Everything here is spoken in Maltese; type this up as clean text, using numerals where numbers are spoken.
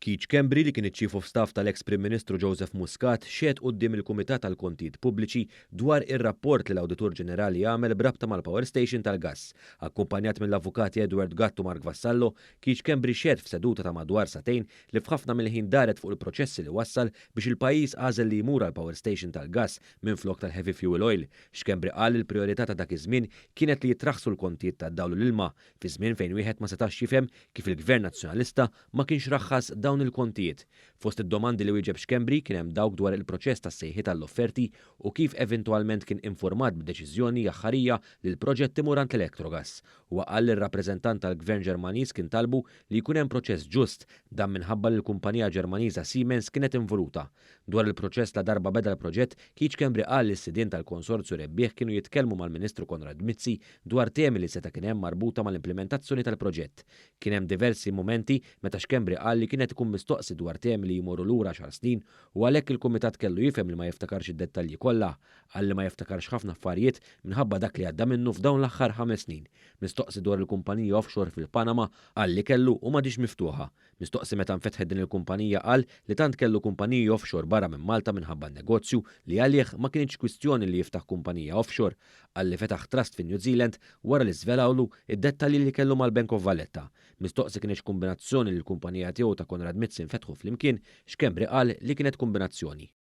Keith Schembri, li kien iċ-Chief of Staff tal-eks Prim Ministru Joseph Muscat, xehed quddiem il-Kumitat għall-Kontijiet Pubbliċi dwar ir-rapport li l-Awditur Ġenerali għamel b'rabta mal-power station tal-gass. Akkumpanjat mill-avukati Edward Gatt u Mark Vassallo, Keith Schembri xehed f'seduta ta' madwar sagħtejn li f'ħafna mill-ħin daret fuq il-proċessi li wassal biex il-pajjiż għażel li jmur għall-power station tal-gass minflok tal-heavy fuel oil. Schembri qal li l-prijorità ta' dak iż-żmien kienet li jitraħħsu l-kontijiet tad-dawl u l-ilma, fi żmien fejn wieħed ma setax jifhem kif il-Gvern Nazzjonalista ma kienx raħħas dawn il-kontijiet. Fost id-domandi li wieġeb Schembri kien hemm dawk dwar il-proċess tas-sejħiet għall-offerti u kif eventwalment kien informat b'deċiżjoni aħħarija li l-proġett imur għand l-Electrogas. Huwa qal li r-rappreżentant tal-Gvern Ġermaniż kien talbu li jkun hemm proċess ġust, dan minħabba li l-kumpanija Ġermaniża Siemens kienet involuta. Dwar il-proċess la darba beda l-proġett, Keith Schembri qal li s-sidien tal-konsorzju rebbieħ kienu jitkellmu mal-Ministru Konrad Mizzi dwar temi li seta' kien hemm marbuta mal-implementazzjoni tal-proġett. Kien hemm diversi mumenti meta Schembri qal li kien qed ikun mistoqsi dwar temi li jmorru lura għaxar snin u għalhekk il-kumitat kellu jifhem li ma jiftakarx id-dettalji kollha. Qal li ma jiftakarx ħafna affarijiet minħabba dak li għadda minnu f'dawn l-aħħar 5 snin. Mistoqsi dwar il-kumpanija offshore fil-Panama, qal li kellu u m'għadhiex miftuħa. Mistoqsi meta nfetħet din il-kumpanija, qal li tant kellu kumpaniji offshore barra minn Malta minħabba n-negozju li għalih ma kienx kwistjoni li jiftaħ kumpanija offshore. Qal li fetaħ trust fi New Zealand wara li żvelawlu id-dettalji li kellu mal-Bank of Valletta. Mistoqsi kienx kombinazzjoni li l-kumpanija tiegħu ta' Konrad Mizzi nfetħu flimkien, Schembri qal li kienet kombinazzjoni.